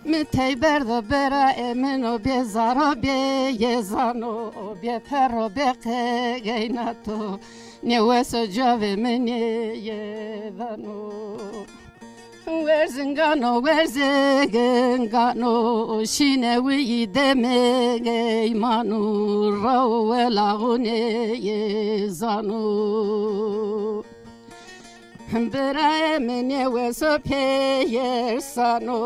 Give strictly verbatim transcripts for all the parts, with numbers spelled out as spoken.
Mi tey berdo bera e min o bê zaro bê yê zano, bê perro bê qegeynato, nêweso cavê mi nêyê dano. Werzingano, werzingano, şîne wî demê geymano, rawo welaxo nêyê zano. Birayê mi nêweso pêyersano,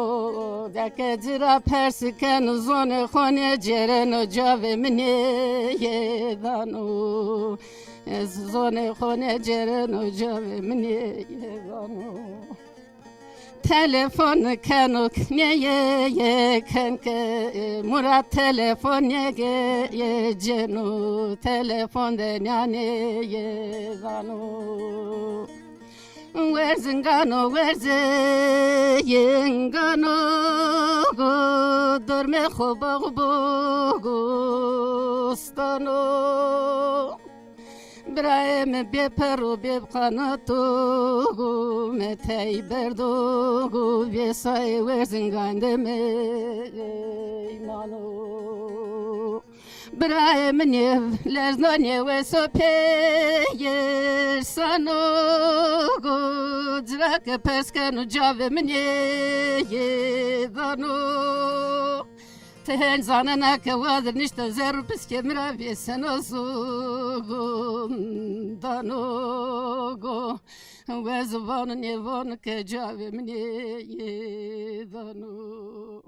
deke ci ra pers keno, zonê xo nêcêreno, cavê mi nêyê dano. Ez zonê xo nêcêreno, cavê mi nêyê dano. Telefon keno k-, nêyê yê ken ke, Murat telefon nêgê yê cêno, telefon de nêyê dano. Werzingano, werzingano, go dormê xo bax bostano. Birayê mi bê perro bê qanato, go mi tey berdo, go bê sayê werzingandê mi mano. Birayê mi nêv lerzno nêweso pêyersano, go ci ra ke pers keno, cavê mi nêyê dano. Ti hên zanena ke wadir nişto zerr û piskê mi ra vêseno zogum dano go. Wez vano nêvano ke cavê mi nêyê dano.